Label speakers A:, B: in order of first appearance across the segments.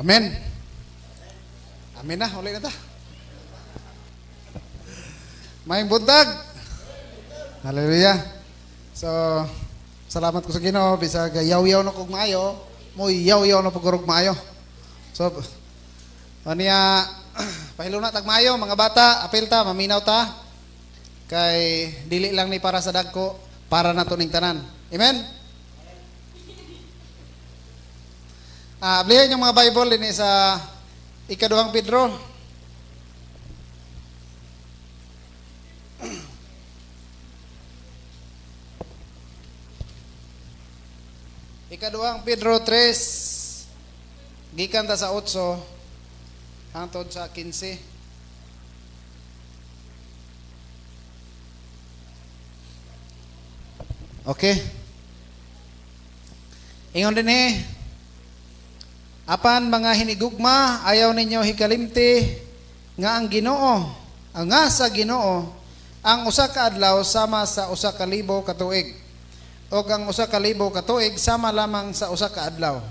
A: Amen. Amen na, uli na ta. Maayong buntag. Hallelujah. So, salamat ko sa Ginoo bisag yaw-yaw na kog maayo, mo yaw-yaw na pud maayo. So, aniya pahiluna tag maayo mga bata, apil ta, maminaw ta. Kay dili lang ni para sa dagko, para nato ning tanan. Amen. Ablihan yung mga Bible din sa Ikaduhang Pedro. Ikaduhang Pedro 3 gikan ta sa 8 hangtod sa 15. Okay. Ingon din eh. Apan mga hinigugma, ayaw ninyo hikalimti nga ang Ginoo, ang nga sa Ginoo, ang usa ka adlaw sama sa 1,000 ka tuig. O ang 1,000 ka tuig sama lamang sa usa ka adlaw.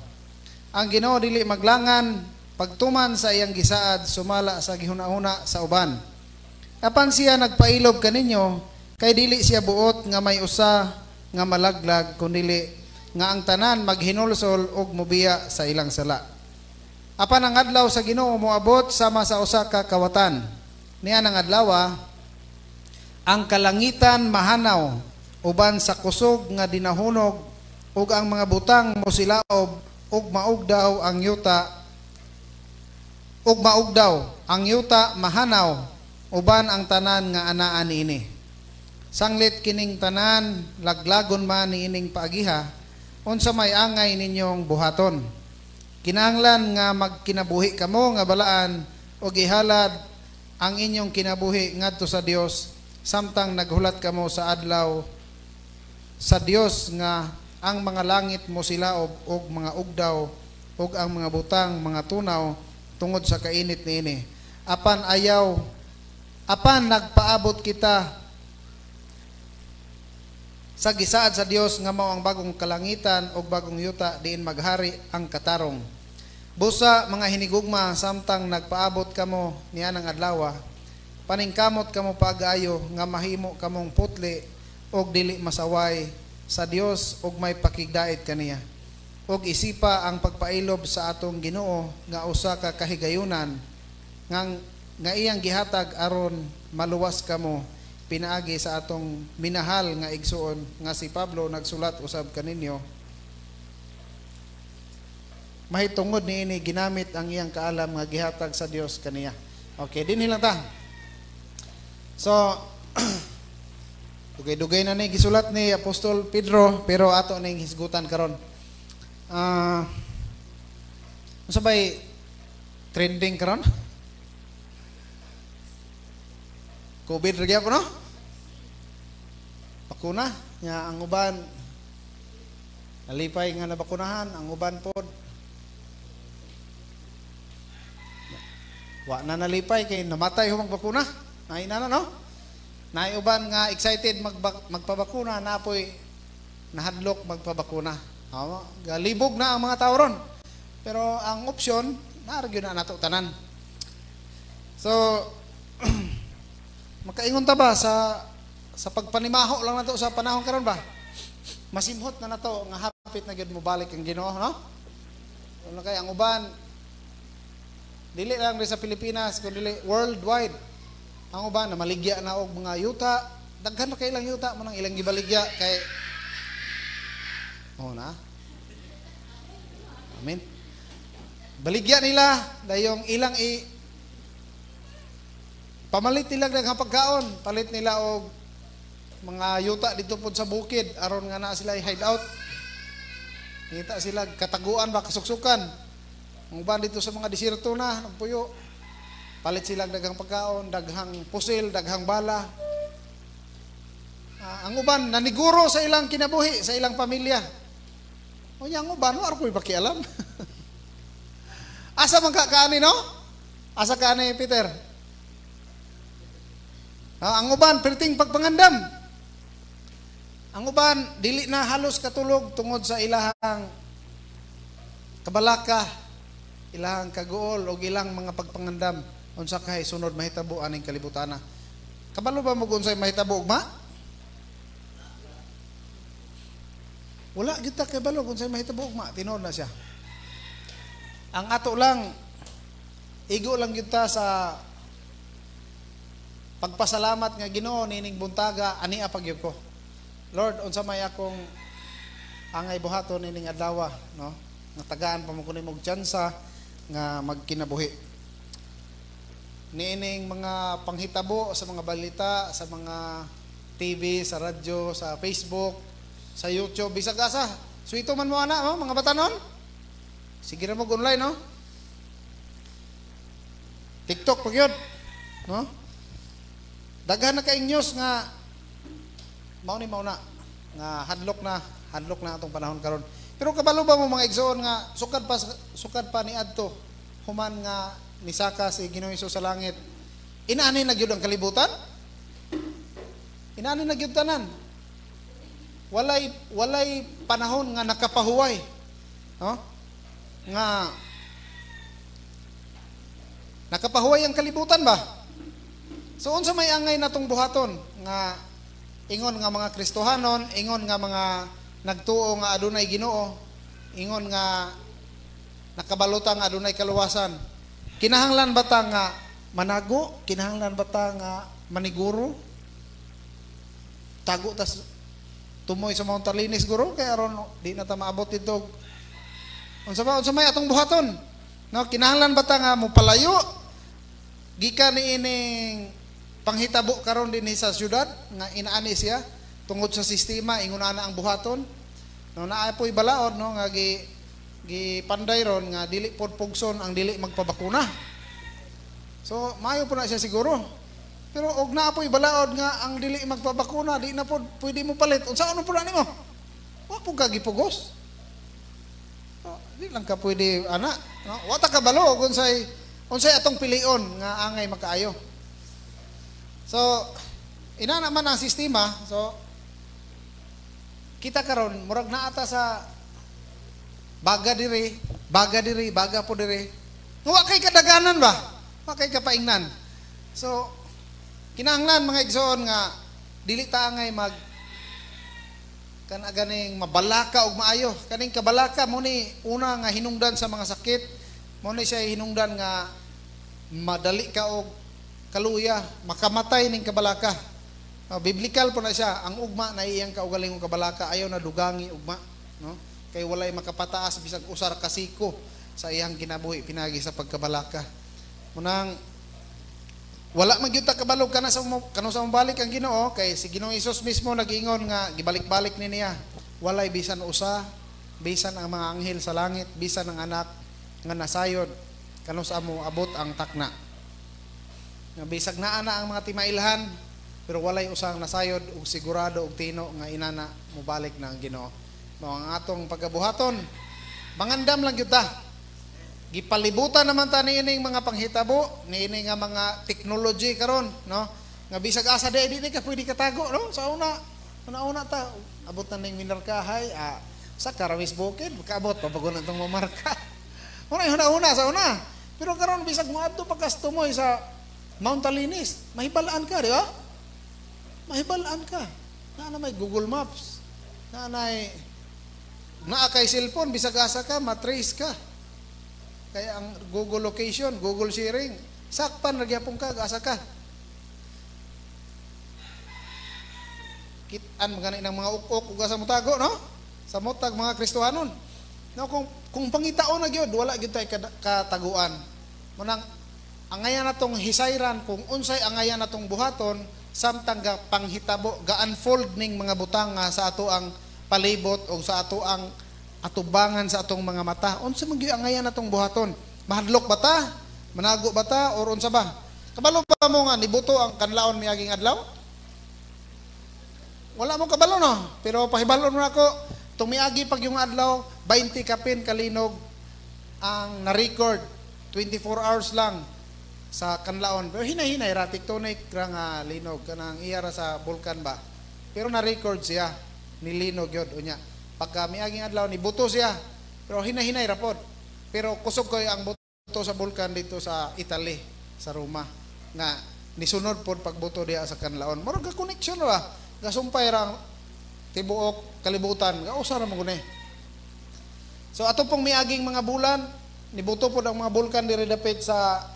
A: Ang Ginoo dili maglangan pagtuman sa iyang gisaad sumala sa gihuna-huna sa uban. Apan siya nagpailob kaninyo kay dili siya buot nga may usa nga malaglag kundili nga ang tanan maghinulsol og mobiya sa ilang sala. Apan ang adlaw sa Ginoo moabot sama sa usa ka kawatan. Niya ang adlaw, ang kalangitan mahanaw uban sa kusog nga dinahunog ug ang mga butang mosilaob ug maugdaw ang yuta ug maugdaw ang yuta mahanaw uban ang tanan nga anaa niini. Sanglit kining tanan laglagon man niining paagiha, unsa may angay ninyong buhaton. Kinahanglan nga magkinabuhi kamo nga balaan ug ihalad ang inyong kinabuhi ngadto sa Dios samtang naghulat kamo sa adlaw sa Dios nga ang mga langit mo silaob og mga ugdaw ug ang mga butang mga tunaw tungod sa kainit niini. Apan ayaw apan nagpaabot kita sa gisaad sa Dios nga mao ang bagong kalangitan ug bagong yuta diin maghari ang katarong. Busa mga hinigugma, samtang nagpaabot kamo niya ng adlaw, paningkamot kamo pag-ayo nga mahimo kamong putli og dili masaway sa Dios ug may pakigdait kaniya. Ug isipa ang pagpailob sa atong Ginoo nga usa ka kahigayunan nga iyang gihatag aron maluwas kamo pinaagi sa atong minahal nga igsuon nga si Pablo nagsulat usab kaninyo. Mahitungod niini ginamit ang iyang kaalam nga gihatag sa Dios kaniya. Okay, dinhi lang ta. So, dugay-dugay na ni gisulat ni Apostol Pedro, pero ato ning hisgutan karon. Unsa bay trending karon? COVID ra gyapon, no? Bakuna nya ang uban nalipay nga nabakunahan, ang uban pod wa na nalipay kay namatay humang bakuna. Naay na no? Naay uban nga excited magpabakuna, napoy nahadlok magpabakuna. Galibog na ang mga tao ron. Pero ang opsyon, naargue na nato tanan. So, makaingon ta ba sa pagpanimaho lang nato sa panahon karon ba? Masimhot na nato nga hapit na gyud mobalik ang Ginoo, no? Ano kay ang uban dili lang rin sa Pilipinas kundi worldwide. Ang uban na maligya na og mga yuta, daghan na kay ilang yuta mo nang ilang gibaligya kay oh na. Amen. Baligya nila dayong ilang i pamalit nila daghang pagkaon, palit nila og mga yuta dito pod sa bukid aron nga naa sila hideout. Ngita sila kataguan ba kasuksukan. Ang uban dito sa mga disyerto na nagpuyo. Palit sila daghang pagkaon, daghang pusil, daghang bala. Ang uban naniguro sa ilang kinabuhi, sa ilang pamilya. Unya ang uban wa ra koy pakialam. Asa man ka kaani, no? Asa kaani, Peter? Ang uban perting pagpangandam. Ang uban dili na halos katulog tungod sa ilahang kabalaka. ilahang kaguol og ilang mga pagpangandam unsa kay sunod mahitabo aning kalibutana. Kabalo ba mo kung unsay mahitabo ugma? Wala gyud ta kabalo kung unsay mahitabo ugma, tinuod na siya. Ang ato lang, igo lang gyud ta sa pagpasalamat nga Ginoo nining buntaga ania pagyud ko. Lord, unsa may akong angay buhaton nining adlaw, no? Nga tagaan pa mo kuno og tsansa nga magkinabuhi. Niining mga panghitabo sa mga balita, sa mga TV, sa radyo, sa Facebook, sa YouTube, bisag asa. Suwito man mo ana, no, mga batanon? Sige ra mo online, no? TikTok pag yun, no? Daghan na kay news nga mao ni mao na nga hadlok na atong panahon karon. Pero kabalo ba mo mga igsoon nga sukad pa ni adto human nga nisaka si Ginoong Hesus sa langit, inaani na gyud ang kalibutan? Inaani na gyud tanan. Walay panahon nga nakapahuway, no? Nga nakapahuway ang kalibutan ba? So unsa may angay natong buhaton nga ingon nga mga Kristohanon, ingon nga mga nagtuo nga adunay Ginoo, ingon nga nakabalota nga adunay kaluwasan. Kinahanglan ba ta nga manago? Kinahanglan ba ta nga maniguro? Tago tas tumoy sa Mount Talinis guro kay aron di na ta maabot didto. Unsa ba unsa may atong buhaton? No, kinahanglan ba ta nga mopalayo gikan niining panghitabo karon dinhi sa syudad nga inaani siya tungod sa sistema ingon ana ang buhaton? No, naa poy balaod, no, nga gi gipanday ron nga dili pod pugson ang dili magpabakuna. So maayo po na siya siguro. Pero og naa poy balaod nga ang dili magpabakuna di na pod pwede mo palit. Unsa ano po na nimo? Wa pud ka gipugos. No, di lang ka pwede ana, no? Wa ta kabalo og unsay atong pilion nga angay makaayo. So inana man ang sistema. So kita karon murag naa ta sa baga diri, baga diri, baga po diri. Wa kay kadaganan ba? Wa kay kapaingnan. So kinahanglan mga igsoon nga dili ta angay mag kana ganing mabalaka og maayo. Kaning kabalaka mo ni una nga hinungdan sa mga sakit, mo ni siya hinungdan nga madali ka og kaluya, makamatay ning kabalaka. No, biblical po na siya, ang ugma na iyang kaugalingong kabalaka, ayaw na dugangi ugma, no? Kay walay makapataas bisag usar kasiko sa iyang kinabuhi pinagi sa pagkabalaka. Munang wala man gyud ta kabalo kana sa kanu sa mobalik ang Ginoo, kay si Ginoong Hesus mismo nag-ingon nga gibalik-balik ni niya, walay bisan usa, bisan ang mga anghel sa langit, bisan ang anak nga nasayod kanu sa amo abot ang takna. Nga bisag naa na ang mga timailhan, pero walay usang nasayod ug sigurado ug tino nga inana mobalik na ang Ginoo. Mao ang atong pagabuhaton, mangandam lang gyud ta. Gipalibutan naman ta niining mga panghitabo, niini nga mga technology karon, no? Nga bisag asa di di ka pwede katago, no? Sa una, una-una ta abot na ning minarkahay, sa Karawis Bukid, kaabot pa bago na itong mamarka. Una una sa una. Pero karon bisag moadto pagkas tumoy sa Mount Talinis, mahibalaan ka, di ba? Mahibalaan ka. Naa na may Google Maps. Naa kay cellphone, bisag asa ka, matrace ka. Kaya ang Google location, Google sharing, sakpan ra gyapon ka, asa ka. Kitan magani ng mga uk-uk ug asa motago, no? Sa motag mga Kristohanon. No, kung pangitaon na gyud, wala gyud tay kataguan. Munang angayan natong hisayran kung unsay angayan natong buhaton samtang ga panghitabo, ga unfold ning mga butang nga sa ato ang palibot o sa ato ang atubangan sa atong mga mata. Unsa man gyud angayan natong buhaton? Mahadlok ba ta? Manago ba ta? Or unsa ba? Kabalo ba mo nga nibuto ang kanlaon miaging adlaw? Wala mo kabalo, no? Pero pahibalon mo nako, tumiagi pag yung adlaw, 20 kapin kalinog ang na-record, 24 hours lang sa kanlaon. Pero hinay-hinay ra tectonic ra nga linog kanang iya ra sa bulkan ba. Pero na-record siya, nilinog yod unya. Pagka miaging adlaw nibuto siya, pero hinay-hinay ra pod. Pero kusog koy ang buto. sa bulkan dito sa Italy, sa Roma, nga nisunod pod pagbuto diha sa kanlaon. Murag ga connection ra, gasumpay ra ang tibuok kalibutan, gausa ra man gud ni. So ato pong miaging mga bulan, nibuto pod ang mga bulkan diri dapit sa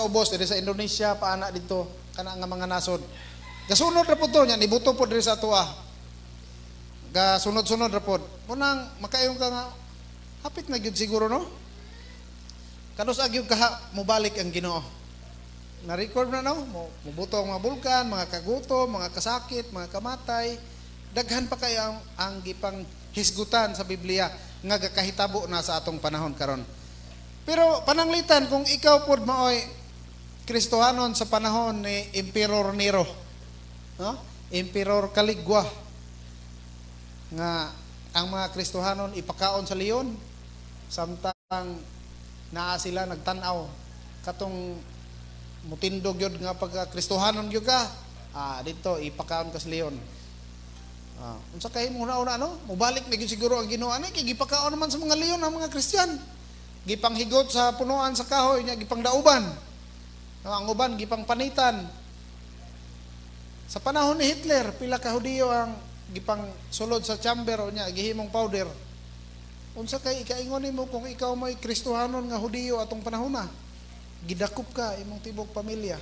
A: ubos diri sa Indonesia, paana dito kana nga mga nasod. Gasunod ra pud to nya, nibuto pod diri sa atoa. Gasunod-sunod ra pod. Munang makaingon ka nga hapit na gyud siguro, no? Kanus-a gyud kaha mobalik ang Ginoo? Na-record na, no? Mubuto ang mga bulkan, mga kagutom, mga kasakit, mga kamatay. Daghan pa kayo ang gipang hisgutan sa Biblia nga gakahitabo na sa atong panahon karon. Pero pananglitan kung ikaw pod maoy Kristohanon sa panahon ni Emperor Nero, no? Emperor Caligula, nga ang mga Kristohanon ipakaon sa leon samtang naa sila nagtan-aw, katong mutindog yun nga pagka Kristohanon gyud ka, dito ipakaon ka sa leon. Unsa kay mo una, no? Mobalik na gyud siguro ang Ginoo ani kay gipakaon naman sa mga leon ang mga Kristiyan. Gipanghigot sa punuan sa kahoy nya, gipangdauban. No, ang uban gipangpanitan. Sa panahon ni Hitler, pila ka Hudiyo ang gipang sulod sa chamber o nya gihimong powder. Unsa kay ikaingon nimo kung ikaw may Kristohanon nga Hudiyo atong panahon na? Gidakop ka imong tibok pamilya.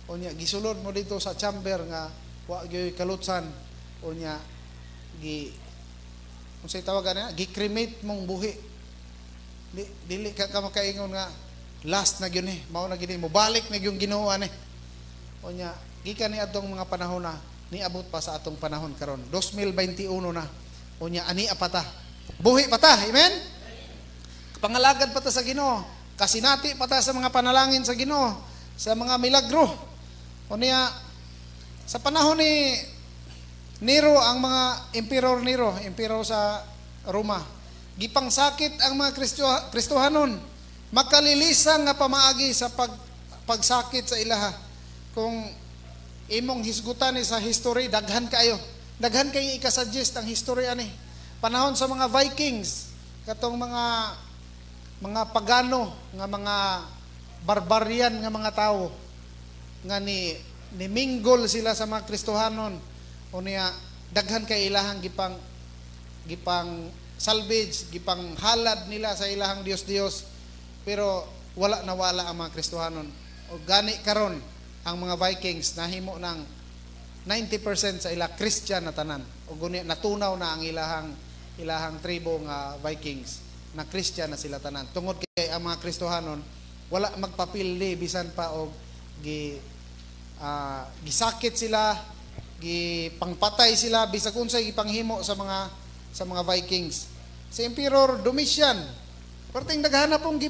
A: O nya gisulod mo dito sa chamber nga wa gyoy kalutsan, o nya gi unsay tawagan niya, gi-cremate mong buhi. Dili ka makaingon nga last na gyud ni, mao na gyud ni, mobalik na gyud Ginoo ani. O nya gikan ni atong mga panahon na niabot pa sa atong panahon karon, 2021 na. O nya ani pa ta, buhi pa ta, amen. Pangalagad pa ta sa Ginoo, kasinati pa ta sa mga panalangin sa Ginoo, sa mga milagro. O niya sa panahon ni Nero, ang mga Emperor Nero, emperor sa Roma, gipangsakit ang mga Kristohanon, makalilisang nga pamaagi sa pagsakit sa ilaha. Kung imong hisgutan ni sa history, daghan kayo. Daghan kay ika-suggest ang history ani. Panahon sa mga Vikings, katong mga pagano nga mga barbarian nga mga tawo nga ni mingle sila sa mga Kristohanon. O niya daghan kay ilahang gipang salvage, gipang halad nila sa ilahang Dios-Dios, pero wala nawala ang mga Kristohanon. O gani karon ang mga Vikings nahimo ng 90% sa ila Christian na tanan. O guni natunaw na ang ilahang tribo nga Vikings, na Christian na sila tanan. Tungod kay ang mga Kristohanon wala magpapildi bisan pa og gisakit sila, gipangpatay sila, bisag unsay gipanghimo sa mga Vikings. Si Emperor Domitian, perting daghan na pong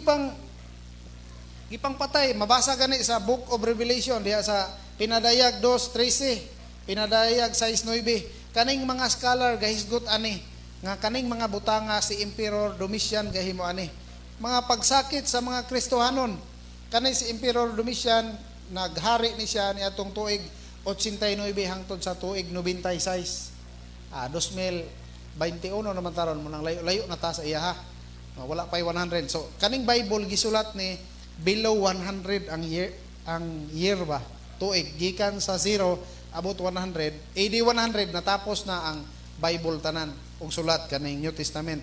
A: gipangpatay. Mabasa gani sa Book of Revelation diha sa Pinadayag 2:13, Pinadayag 6:9. Kaning mga scholar gahisgot ani nga kaning mga butanga si Emperor Domitian gahimo ani. Mga pagsakit sa mga Kristohanon. Kani si Emperor Domitian, naghari ni siya ni atong tuig 89 hangtod sa tuig 96. 2021 naman taron mo nang layo-layo na ta sa iya ha. No, wala pa 100. So kaning Bible gisulat ni below 100 ang year ba, tuig, gikan sa 0 abot 100. AD 100 natapos na ang Bible tanan og sulat, kaning New Testament.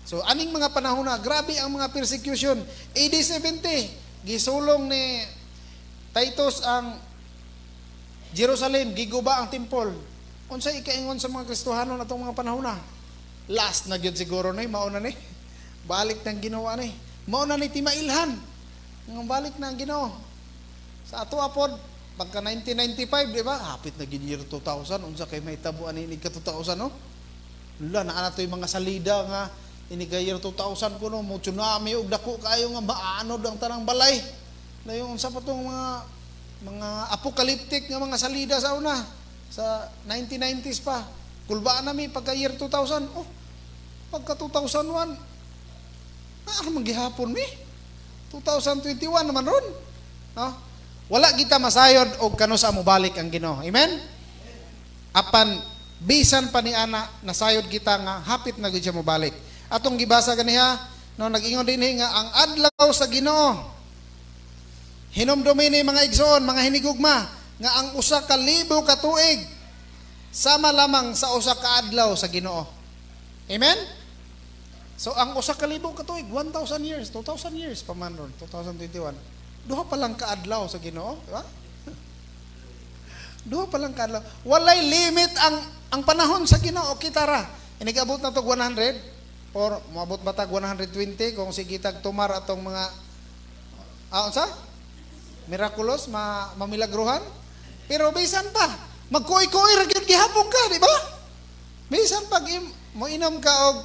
A: So aning mga panahon na grabe ang mga persecution. AD 70, gisulong ni Titus ang Jerusalem, giguba ang temple. Unsay ikaingon sa mga Kristohanon atong mga panahon na? Last na gyud siguro ni, mao na ni. Balik ng Ginoo ani. Mao na ni timailhan. Nga balik na ang Ginoo. Sa ato apod pagka 1995, di ba? Hapit na gyud year 2000, unsa kay mahitabo ani ka 2000, no? Wala na to yung mga salida nga ini ka year 2000 kuno mo tsunami og dako kaayo nga maanod ang tanang balay. Na yung unsa pa tong mga apocalyptic nga mga salida sa una sa 1990s pa. Kulbaan nami pagka year 2000. Oh, pagka 2001, ah, man gihapon mi. 2021 naman ron. No? Wala kita masayod og kanusa mobalik ang Ginoo. Amen? Apan bisan pa ni ana, nasayod kita nga hapit na gyud siya mobalik. Atong gibasa ganiha No, nag-ingon dinhi nga ang adlaw sa Ginoo. Hinumdumi ni, mga igsoon, mga hinigugma, nga ang 1,000 ka tuig sama lamang sa usa ka adlaw sa Ginoo. Amen? So ang 1,000 ka tuig, 1,000 years, 2,000 years pa man ron, 2021. Duha pa lang ka adlaw sa Ginoo, di ba? Duha pa lang ka adlaw. Walay limit ang panahon sa Ginoo, kita ra. Inigabot na tog 100 or moabot ba tag 120 kung sige tag tumar atong mga unsa? Miraculous, mamilagruhan. Pero bisan pa, magkuy-kuy ra gyud gihapon ka, di ba? Bisan pag moinom ka og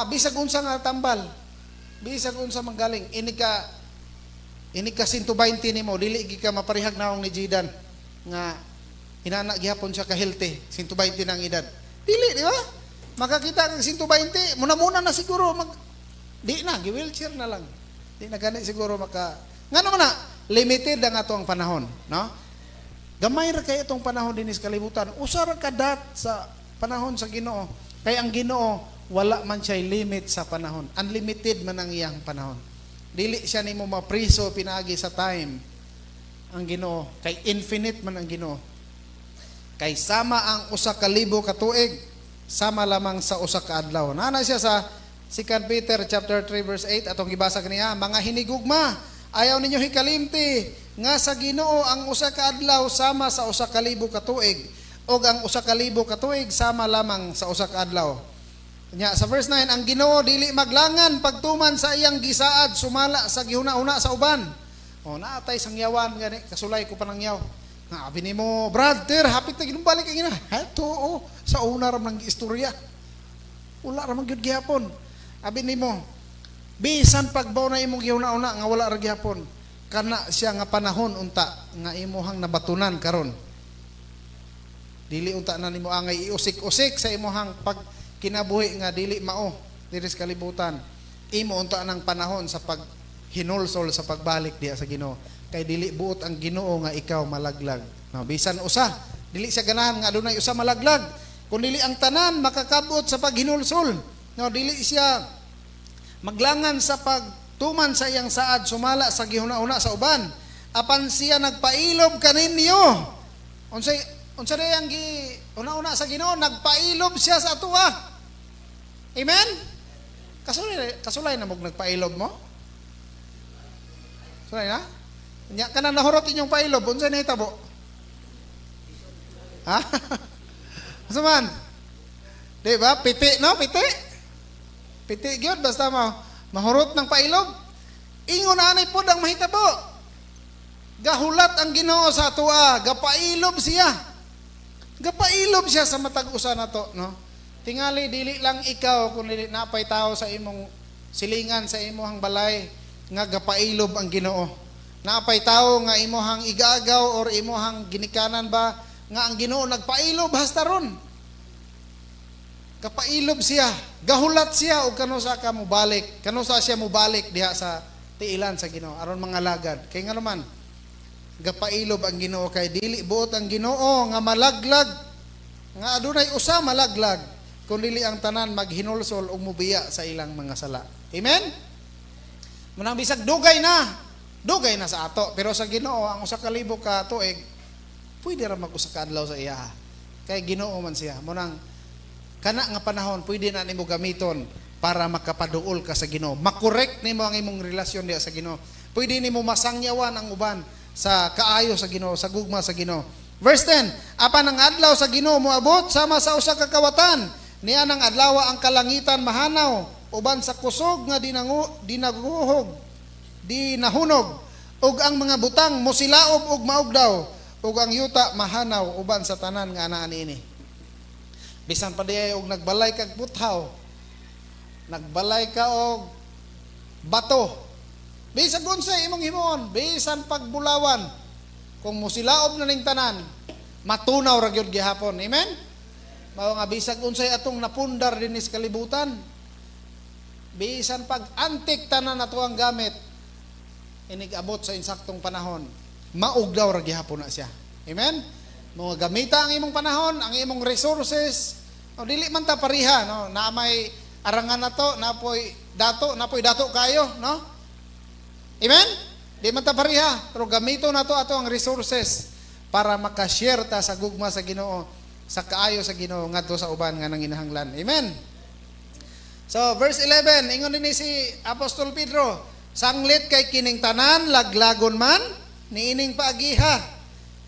A: bisag unsa nga tambal, bisag unsa manggaling, inig ka 120 nimo, dili gi ka maparehag naong ni Jidan nga inana gihapon siya ka healthy, 120 na ang edad. Dili, di ba? Makakita kag 120, muna-muna na siguro mag di na, gi-wheelchair na lang. Di na gani siguro maka ngano man na limited ang ato ang panahon, no? Gamay ra kay itong panahon dinhi sa kalibutan. Usa ra ka dot sa panahon sa Ginoo. Kay ang Ginoo wala man siya limit sa panahon. Unlimited man ang iyang panahon. Dili siya nimo mapriso pinaagi sa time ang Ginoo, kay infinite man ang Ginoo. Kay sama ang 1,000 ka tuig sama lamang sa usa ka adlaw. Nana siya sa 2 Peter chapter 3 verse 8 atong gibasa kaniya, "Mga hinigugma, ayaw ninyo hikalimti nga sa Ginoo ang usa ka adlaw sama sa 1,000 ka tuig ug ang 1,000 ka tuig sama lamang sa usa ka adlaw." Nya sa verse 9, "Ang Ginoo dili maglangan pagtuman sa iyang gisaad sumala sa gihuna-huna sa uban." O naatay sangyawan gani, kasulay ko pa nangyaw. Nga abi nimo, "Brother, hapit na ginumbalik ang ina." Ha, tuo, sa una ra man istorya. Wala ra man gyud gihapon. Abi nimo, bisan pagbaw na imong gihuna-huna nga wala ra gihapon, kana siya nga panahon unta nga imuhang nabatunan karon. Dili unta na nimo angay iusik-usik sa imuhang pag kinabuhi nga dili mao diri sa kalibutan. Imo unta ng panahon sa pag hinulsol sa pagbalik diha sa Ginoo. Kay dili buot ang Ginoo nga ikaw malaglag. No, bisan usa, dili siya ganahan nga adunay usa malaglag. Kun dili ang tanan makakabot sa paghinulsol. No, dili siya maglangan sa pagtuman sa iyang saad sumala sa gihuna-huna sa uban. Apan siya nagpailob kaninyo. Unsay unsa day ang gi una-una sa Ginoo, nagpailob siya sa atoa. Amen? Kasulay kasulay na mo nagpailob mo? Sulay na? Nya kana nahurot inyong pailob, unsa nahitabo? Ha? Asa man? Di ba? Piti, no? Piti? Piti gyud basta mo mahurot ng pailob. Ingon anay pod ang mahitabo. Gahulat ang Ginoo sa atoa, gapailob siya. Gapailob siya sa matag usa nato, no? Tingali dili lang ikaw kun dili napay tao sa imong silingan, sa imong balay nga gapailob ang Ginoo. Napay tao nga imuhang igagaw or imuhang ginikanan ba nga ang Ginoo nagpailob hasta ron. Kapailob siya, gahulat siya og kanusa ka mobalik, kanusa siya mobalik diha sa tiilan sa Ginoo aron mga lagad. Kay nga naman gapailob ang Ginoo, kay dili buot ang Ginoo nga malaglag, nga adunay usa malaglag, kun dili ang tanan maghinulsol ug mobiya sa ilang mga sala. Amen? Munang bisag dugay na sa ato, pero sa Ginoo ang 1,000 ka tuig pwede ra mag usa ka adlaw sa iya. Kay Ginoo man siya. Munang kana nga panahon pwede na nimo gamiton para makapaduol ka sa Ginoo. Makorek nimo ang imong relasyon diha sa Ginoo. Pwede nimo masangyawan ang uban sa kaayo sa Ginoo, sa gugma sa Ginoo. Verse 10, "Apan ang adlaw sa Ginoo moabot sama sa usa ka kawatan. Niya ang adlaw ang kalangitan mahanaw uban sa kusog nga dinaguhog, dinahunog, ug ang mga butang mosilaob ug maugdaw, ug ang yuta mahanaw uban sa tanan nga anaa niini." Bisan pa diay og nagbalay kag puthaw, nagbalay ka og bato, bisan unsay imong himuon, bisan pagbulawan, kung mosilaob na ning tanan, matunaw ra gyud gihapon. Amen? Mao nga bisag unsay atong napundar dinhi sa kalibutan, bisan pag antik tanan ato ang gamit, inig abot sa insaktong panahon, maugdaw ra gihapon na siya. Amen? Mga gamita ang imong panahon, ang imong resources. O, dili man ta pariha, no? Na may arangan na to, napoy dato, napoy dato kayo, no? Amen? Di man ta pareha, pero gamito nato ato ang resources para makashare ta sa gugma sa Ginoo, sa kaayo sa Ginoo ngadto sa uban nga nanginahanglan. Amen. So verse 11, ingon dinhi si Apostol Pedro, sanglit kay kining tanan laglagon man niining paagiha.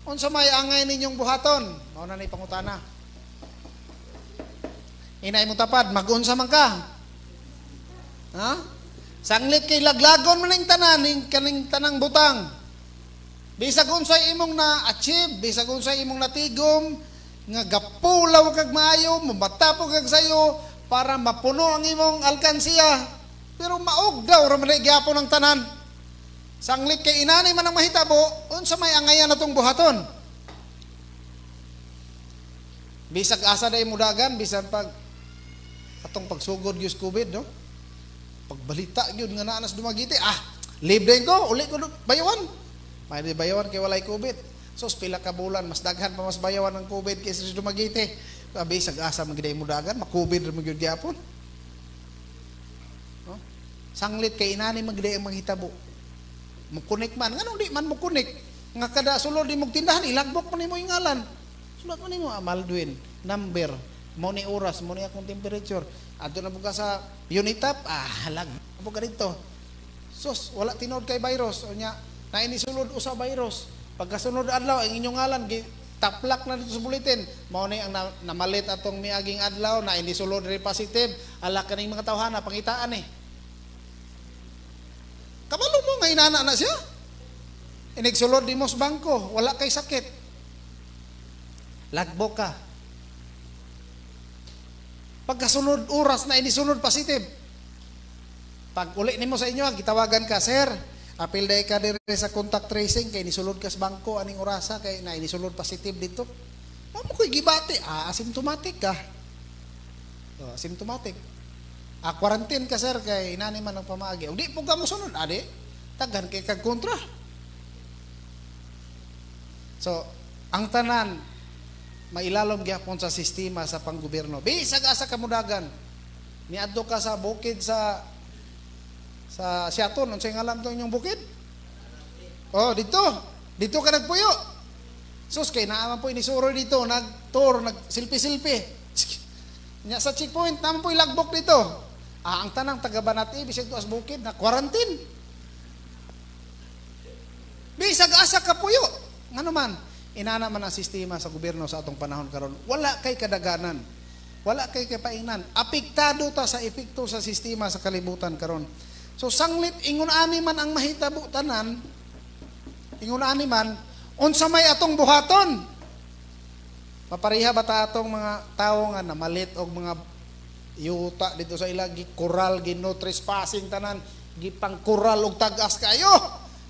A: Unsa may angay ninyong buhaton? Mao na ni pangutana. Inay mo tapad, mag-unsa man ka? Ha? Sanglit kay laglagon man ning tanan, ning kaning tanang butang. Bisag unsay imong na-achieve, bisag unsay imong natigom, nga gapulaw kag maayo, mamatapog kag sayo para mapuno ang imong alkansiya. Pero maog daw ra man gyapon ang tanan. Sanglit kay inani man ang mahitabo, unsa may angayan natong buhaton? Bisag asa day mudagan, bisan pag atong pagsugod gyud COVID, no? Pagbalita gyud nga naa nas Dumaguete, libre ko, uli ko bayawan. May bayawan kay walay COVID. So pila ka bulan mas daghan pa mas bayawan ang COVID kaysa sa Dumaguete. Bisag asa man gyud mudagan, ma-COVID ra man gyud gyapon. No? Sanglit kay inani man gyud ang manghitabo. Mukunik man, nganong di man mukunik? Nga kada sulod di mong tindahan, ilagbok man nimo yung ngalan. Sulat man nimo Maldwin, number, mo ni oras, mo ni akong temperature. Adto na buka sa Unitap, halag po ka dito. Sus, wala tinuod kay virus. O nya, naini sulod usa virus. Pagkasunod adlaw, ang inyong ngalan, taplak na dito sa bulletin. Mao ni ang namalit atong miaging adlaw, na ini sulod rin positive. Ala kaning mga tawhana, pangitaan eh. Kabalo mo nga inana na siya. Inigsulod di mo sa bangko, wala kay sakit. Lagbo ka. Pagkasunod oras na inisunod positive. Pag uli nimo sa inyo, gitawagan ka, sir, apil day ka diri sa contact tracing kay nisulod ka sa bangko aning orasa kay na inisulod positive dito. Mo mo koy gibati, asymptomatic ka. Oh, asymptomatic. Quarantine ka sir kay inani man ang pamaagi. Og di po ka mosunod, adi taghan kay kag kontra. So, ang tanan mailalom gyapon sa sistema sa panggobyerno. Bisag asa ka mudagan. Niadto ka sa bukid sa Siaton, unsay ngalan to inyong bukid? Oh, dito. Dito ka nagpuyo. Sus kay naa man po inisuroy dito, nagtour, nagsilpi-silpi. Nya sa checkpoint naman po ilagbok dito. Ang tanang taga Banati bisag tuas bukid na quarantine. Bisag asa ka puyo. Ngano man, inana man ang sistema sa gobyerno sa atong panahon karon. Wala kay kadaganan. Wala kay kapaingnan. Apektado ta sa epekto sa sistema sa kalibutan karon. So sanglit ingon ani man ang mahitabo tanan, ingon ani man unsa may atong buhaton? Mapareha ba ta atong mga tawo nga namalit og mga yuta dito sa ila, gikural, gino trespassing tanan, gipangkural og tag-as kayo.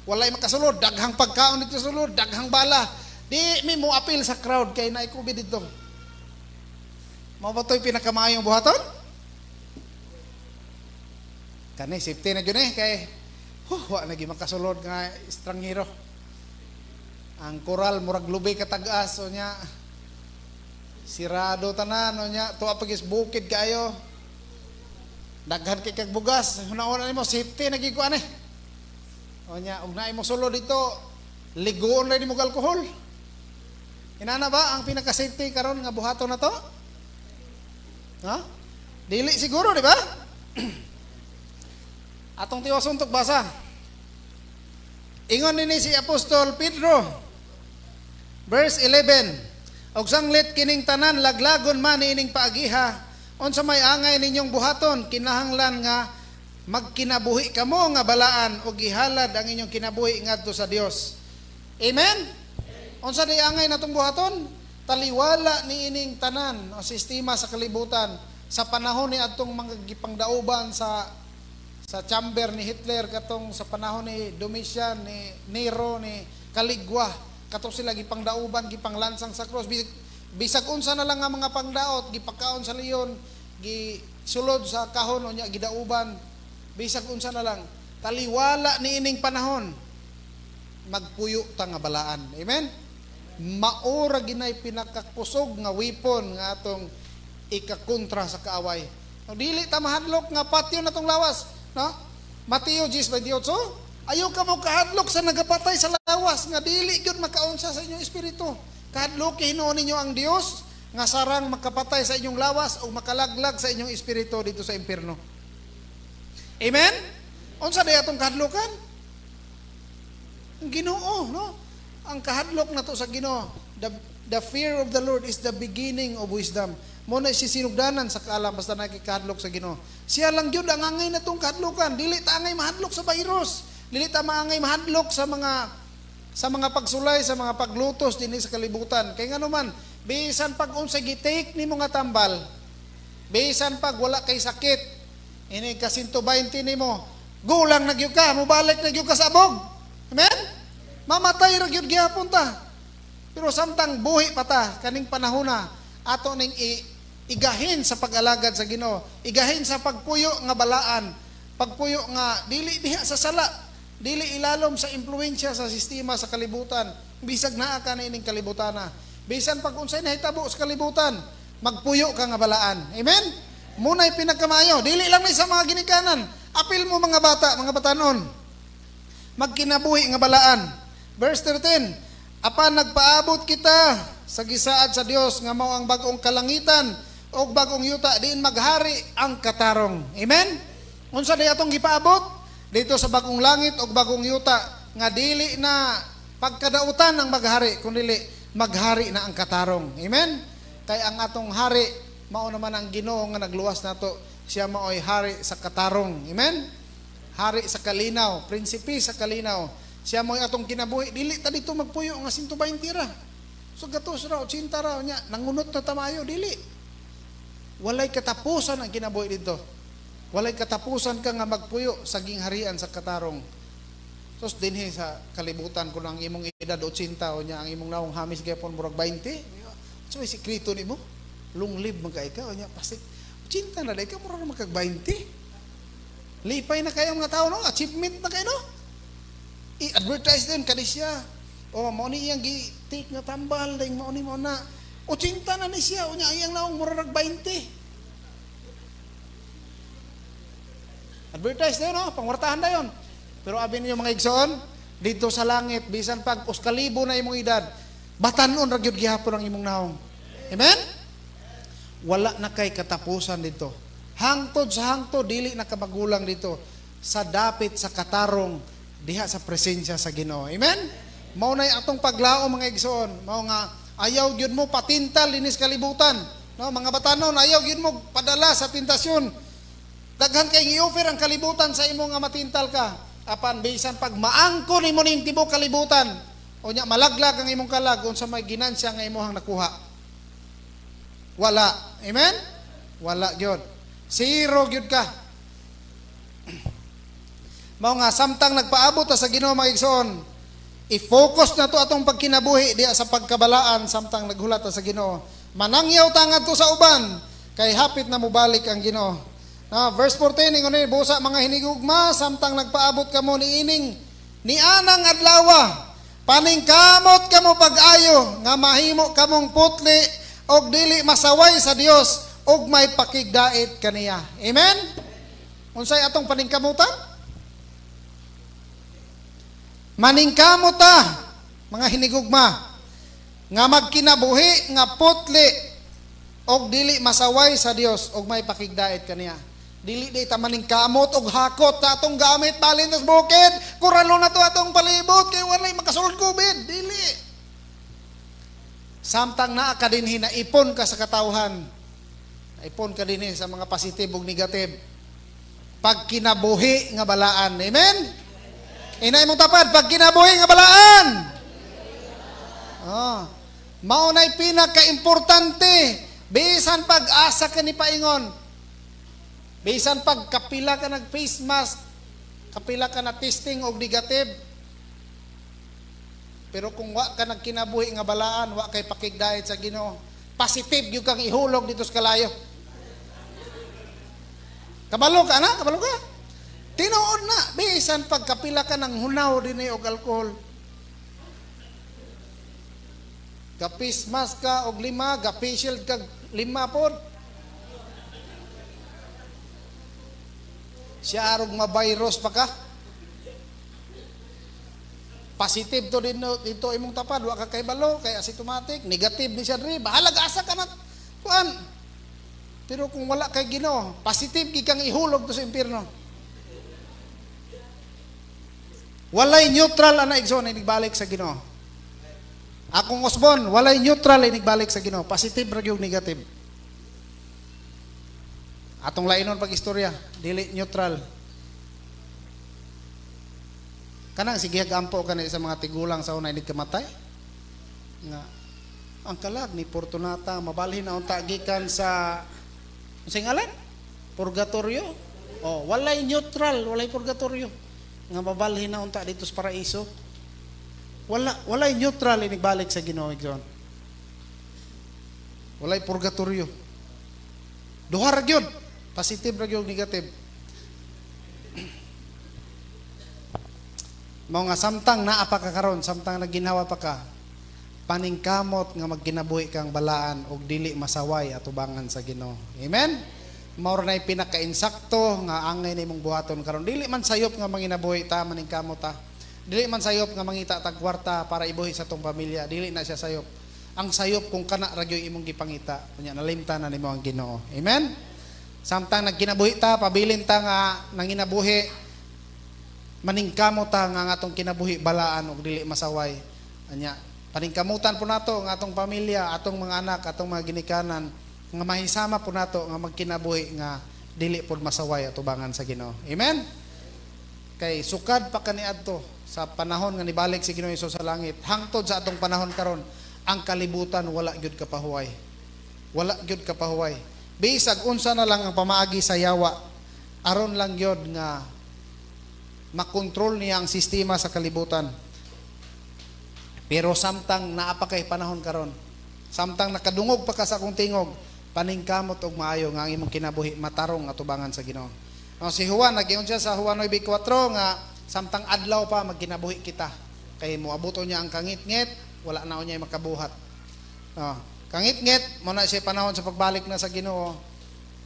A: Walay makasulod, daghang pagkaon dito sulod, daghang bala. Di mi mo apil sa crowd kay naay COVID dito. Mao ba to'y pinakamaayong buhaton? Kani safety na gyud eh kay wa na gyud makasulod nga estranghero. Ang koral murag lubi ka tag-as o nya sirado tanan o nya tuwa pagis bukid kayo. Daghan kay kag bugas, hunaon nimo safety na gyud ko ani. O nya og naay mo sulod dito, ligoon na nimo og alkohol. Inana ba ang pinaka-safety karon nga buhaton na to? Ha? Dili siguro, di ba? Atong tiwas suntok basa. Ingon nini si Apostol Pedro, verse 11. Og sanglit kining tanan laglagon man niining paagiha, unsa may angay ninyong buhaton, kinahanglan nga magkinabuhi kamo nga balaan og gihalad ang inyong kinabuhi ngadto sa Dios. Amen? Unsa di angay natong buhaton? Taliwala niining tanan o sistema sa kalibutan sa panahon ni atong mga gipangdauban sa chamber ni Hitler, katong sa panahon ni Domitian, ni Nero, ni Caligula, katong sila gipangdauban, gipanglansang sa cross. Bisag unsa na lang nga mga pangdaot, gipakaon sa leon, gisulod sa kahon o nya gidauban, bisag unsa na lang. Taliwala niining panahon, magpuyo ta nga balaan. Amen? Maura ginay pinakakusog nga weapon nga atong ikakontra sa kaaway. No, dili ta mahadlok nga patyon na tong lawas, no? Mateo 10:28, ayaw ka mo kahadlok sa nagapatay sa lawas nga dili gyud makaunsa sa inyong espiritu. Kahadlok hinuon ninyo ang Dios nga sarang makapatay sa inyong lawas o makalaglag sa inyong espiritu dito sa impierno. Amen? Unsa day atong kahadlokan? Ang Ginoo, no? Ang kahadlok nato sa Ginoo. The fear of the Lord is the beginning of wisdom. Mo na si sinugdanan sa kaalam basta nakikahadlok sa Ginoo. Siya lang gyud ang angay natong kahadlokan. Dili ta angay mahadlok sa virus. Dili ta maangay mahadlok sa mga pagsulay, sa mga paglutos dinhi sa kalibutan. Kay ngano man, bisan pag unsa gi-take nimo nga tambal, bisan pag wala kay sakit, ini ka 120 nimo, gulang na gyud ka, mobalik na gyud ka sa abog. Amen? Mamatay ra gyud gihapon ta. Pero samtang buhi pa ta kaning panahona, ato ning igahin sa pag-alagad sa Ginoo, igahin sa pagpuyo nga balaan, pagpuyo nga dili diha sa sala, dili ilalom sa impluwensya sa sistema sa kalibutan. Bisag naa ka na ining kalibutana. Bisan pag unsay nahitabo sa kalibutan, magpuyo ka nga balaan. Amen? Muna'y pinagkamayo. Dili lang ni sa mga ginikanan. Apil mo mga bata, mga batanon. Magkinabuhi nga balaan. Verse 13, apan nagpaabot kita sa gisaad sa Dios nga mao ang bag-ong kalangitan ug bag-ong yuta diin maghari ang katarong. Amen? Unsa day atong gipaabot? Dito sa bag-ong langit ug bag-ong yuta nga dili na pagkadautan ang maghari kundi maghari na ang katarong. Amen? Kay ang atong hari mao naman ang Ginoo nga nagluwas nato. Siya mao'y hari sa katarong. Amen? Hari sa kalinaw, prinsipe sa kalinaw. Siya mo'y atong kinabuhi. Dili ta dito magpuyo nga 120 ra. So gatos ra, 80 ra nya, nangunot na tamayo, dili. Walay katapusan ang kinabuhi dito. Walay katapusan ka nga magpuyo sa gingharian sa katarong. Sos dinhi sa kalibutan kung ang imong edad 80 o nya ang imong nawong hamis gyapon murag 20. So may sikreto nimo. Long live man kay ka o nya pasik 80 na day ka, murag magkag 20. Lipay na kayo mga tao, no? Achievement na kayo, no? I-advertise din kani siya. O mao ni iyang gi-take nga tambal ding mao ni mao na 80 na ni siya unya iyang nawong murag 20. Advertise na yun, no? Pangwartahan na yun. Pero abi ninyo, mga igsoon, dito sa langit, bisan pag uskalibo na imong edad, batanon ra gyud gihapon ang imong naong. Amen? Wala na kay katapusan dito. Hangtod sa hangtod, dili na kamagulang dito. Sa dapit sa katarong, diha sa presensya sa Ginoo. Amen? Mao nay atong paglao, mga igsoon. Mao nga ayaw gyud mo patintal dinis kalibutan. No, mga batanon, ayaw gyud mo padala sa tentasyon. Daghan kay gi-offer ang kalibutan sa imo nga matintal ka. Apan bisan pag maangko nimo ning tibuok kalibutan, o nya malaglag ang imong kalag, unsa may ginansya nga imong nakuha? Wala. Amen? Wala gyud. Zero gyud ka. Mao nga samtang nagpaabot ta sa Ginoo, mga igsoon, i-focus na to atong pagkinabuhi diha sa pagkabalaan samtang naghulat ta sa Ginoo. Manangyaw ta ngadto sa uban kay hapit na mobalik ang Ginoo. Na verse 14 ingon ni, busa, mga hinigugma, samtang nagpaabot kamo niining nianang adlawa, paningkamot kamo pag-ayo nga mahimo kamong putli og dili masaway sa Dios ug may pakigdait kaniya. Amen? Unsay atong paningkamutan? Maningkamot ta, mga hinigugma, nga magkinabuhi nga putli og dili masaway sa Dios og may pakigdait kaniya. Dili di ta maningkamot og hakot ta atong gamit balin sa bukid, kuralo na to atong palibot kay walay makasulod COVID. Dili. Samtang naa ka dinhi, naipon ka sa katawhan. Naipon ka dinhi sa mga positive ug negative. Pagkinabuhi nga balaan. Amen? Inay mong tapad, pagkinabuhi nga balaan. Oh. Mao na'y pinaka-importante. Bisan pag-asa ka ni paingon. Bisan pag kapila ka nag face mask, kapila ka na testing og negative. Pero kung wa ka nagkinabuhi nga balaan, wa kay pakigdait sa Ginoo. Positive gyud kang ihulog dito sa kalayo. Kabalo ka na? Kabalo ka? Tinuod na, bisan pag kapila ka ng hunaw dinhi og alkohol. Ga-face mask ka og 5, ga-face shield ka 5 pod. Siya arog ma-virus pa ka. Positive to din dito imong tapad, wa ka kahibalo kay asymptomatic, negative ni siya diri, bahala asa ka na kuan. Pero kung wala kay Ginoo, positive gid kang ihulog to sa impierno. Walay neutral ana, igsoon, inigbalik sa Ginoo. Akong usbon, walay neutral inigbalik sa Ginoo, positive ra gyud, negative. Atong lainon pag istorya, dili neutral. Kanang sige gampo kani sa mga tigulang sa una inig kamatay. Nga ang kalag ni Fortunata mabalhin na unta gikan sa unsay ngalan? Purgatorio. Oh, walay neutral, walay purgatorio. Nga mabalhin na unta dito sa paraiso. Wala, walay neutral inigbalik sa Ginoo, igsoon. Walay purgatorio. Duha ra gyud, positive ra gyud, negative. Mao nga samtang naa pa ka karon, samtang nagginhawa pa ka, paningkamot nga magkinabuhi kang balaan og dili masaway atubangan sa Ginoo. Amen. Mao ra nay pinakainsakto nga angay nimong buhaton karon. Dili man sayop nga manginabuhi ta, maningkamot ta. Dili man sayop nga mangita tag kwarta para ibuhi sa tong pamilya, dili na siya sayop. Ang sayop kung kana ra gyud imong gipangita, unya nalimtan na nimo ang Ginoo. Amen. Samtang nagkinabuhi ta, pabilin ta nga nanginabuhi, maningkamot ta nga ang atong kinabuhi balaan og dili masaway. Anya, paningkamutan po nato ang atong pamilya, atong mga anak, atong mga ginikanan nga mahisama po nato nga magkinabuhi nga dili pod masaway atubangan sa Ginoo. Amen. Kay sukad pa kaniadto sa panahon nga nibalik si Ginoo Hesus sa langit, hangtod sa atong panahon karon, ang kalibutan wala gyud kapahuway. Wala gyud kapahuway. Bisag unsa na lang ang pamaagi sa yawa, aron lang gyud nga makontrol niya ang sistema sa kalibutan. Pero samtang naa pa kay panahon karon, samtang nakadungog pa ka sa akong tingog, paningkamot og maayo nga ang imong kinabuhi matarong atubangan sa Ginoo. No, si Juan nag-ingon siya sa Juan 9:4 nga samtang adlaw pa magkinabuhi kita kay moabuto niya ang kangitngit, wala na unya makabuhat. No, kangitngit mo na siya panahon sa pagbalik na sa Ginoo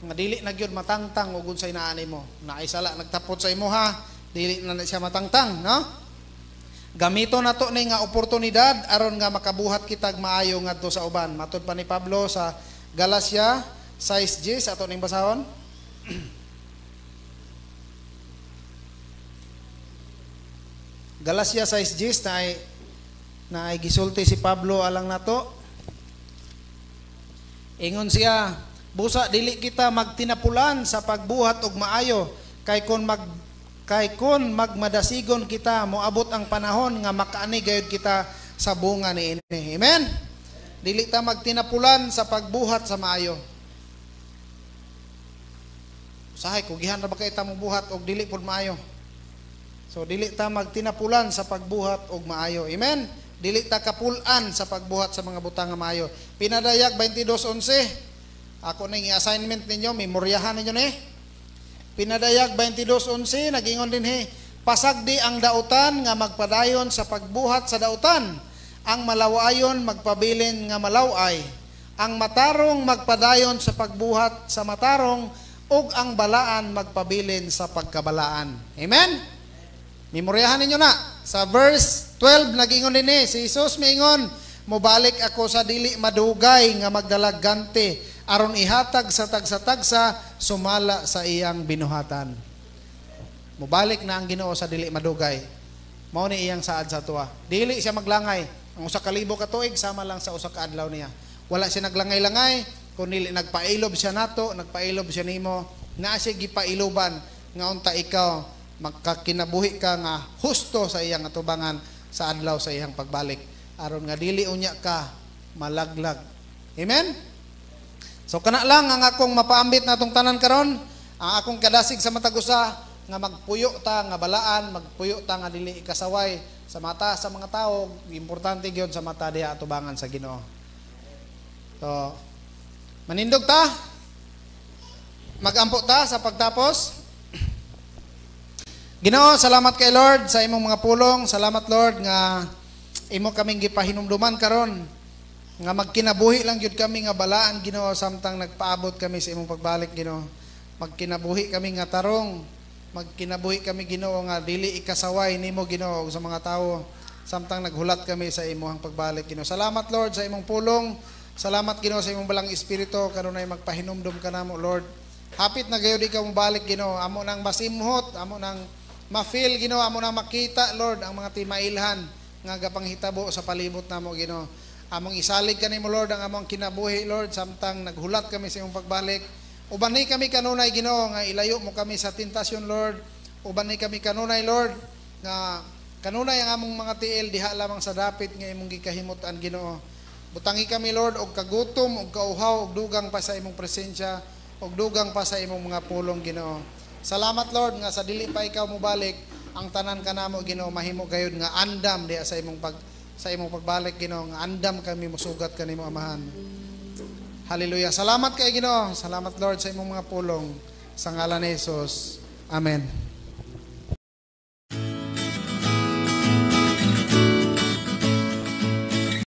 A: nga dili na gyud matangtang og unsay naa nimo. Naay sala nagtapot sa imuha, dili na siya matangtang, no? Gamito nato ni nga oportunidad aron nga makabuhat kitag maayo ngadto sa uban. Matud pa ni Pablo sa Galacia 6:10, ato ning basahon. Galacia 6:10 na ay gisulti si Pablo alang nato. Ingon siya, busa dili kita magtinapulan sa pagbuhat og maayo kay kon magmadasigon kita moabot ang panahon nga makaani gayud kita sa bunga niini. Amen. Dili ta magtinapulan sa pagbuhat sa maayo. Usahay kugihan ra ba kay ta mobuhat og dili pud maayo. So dili ta magtinapulan sa pagbuhat og maayo. Amen. Dili ta kapul-an sa pagbuhat sa mga butang nga maayo. Pinadayag 22:11. Ako ning i-assignment ninyo, memoryahan ninyo ni. Pinadayag 22:11 nagingon dinhi, pasagdi ang dautan nga magpadayon sa pagbuhat sa dautan, ang malawayon magpabilin nga malaway, ang matarong magpadayon sa pagbuhat sa matarong, ug ang balaan magpabilin sa pagkabalaan. Amen. Memoryahan ninyo na. Sa verse 12 nagingon dinhi si Jesus miingon, mobalik ako sa dili madugay nga magdalag ganti aron ihatag sa tagsa-tagsa sumala sa iyang binuhatan. Mobalik na ang Ginoo sa dili madugay. Mao ni iyang saad sa tuwa. Dili siya maglangay. Ang 1,000 ka tuig sama lang sa 1 ka adlaw niya. Wala siya naglangay-langay, kun dili nagpailob siya nato, nagpailob siya nimo, naa siya gipailoban nga unta ikaw magkakinabuhi ka nga husto sa iyang atubangan sa adlaw sa iyang pagbalik, aron nga dili unya ka malaglag. Amen. So kana lang ang akong mapaambit natong tanan karon, ang akong kadasig sa matag usa nga magpuyo ta nga balaan, magpuyo ta nga dili ikasaway sa mata sa mga tao, importante gyud sa mata diha atubangan sa Ginoo. So manindog ta, magampo ta sa pagtapos. Ginoo, salamat kay Lord sa imong mga pulong. Salamat Lord nga imo kaming gipahinumduman karon nga magkinabuhi lang gyud kami nga balaan, Ginoo, samtang nagpaabot kami sa imong pagbalik, Ginoo. Magkinabuhi kami nga tarong Magkinabuhi kami, Ginoo, nga dili ikasaway nimo, Ginoo, sa mga tawo samtang naghulat kami sa imong pagbalik, Ginoo. Salamat, Lord, sa imong pulong. Salamat, Ginoo, sa imong Balaang Espiritu kanunay magpahinumdum kanamo, Lord. Hapit na gayud ikaw mobalik, Ginoo. Amo nang masimhot, amo nang ma-feel, Ginoo, amo nang makita, Lord, ang mga timailhan nga gapanghitabo sa palibot namo, Ginoo. Among isalig kanimo, Lord, ang among kinabuhi, Lord, samtang naghulat kami sa imong pagbalik. Ubani kami kanunay, Ginoo, nga ilayo mo kami sa tentasyon, Lord. Ubani kami kanunay, Lord, nga kanunay ang among mga tiil diha lamang sa dapit nga imong gikahimutan, Ginoo. Butangi kami, Lord, og kagutom og kauhaw og dugang pa sa imong presensya og dugang pa sa imong mga pulong, Ginoo. Salamat, Lord, nga sa dili pa ikaw mobalik, ang tanan kanamo, Ginoo, mahimo gayud nga andam diha sa imong pagbalik, Ginoo, nga andam kami musugat kanimo, Amahan. Hallelujah. Salamat kay Ginoo. Salamat, Lord, sa imong mga pulong. Sa ngalan ni Jesus. Amen.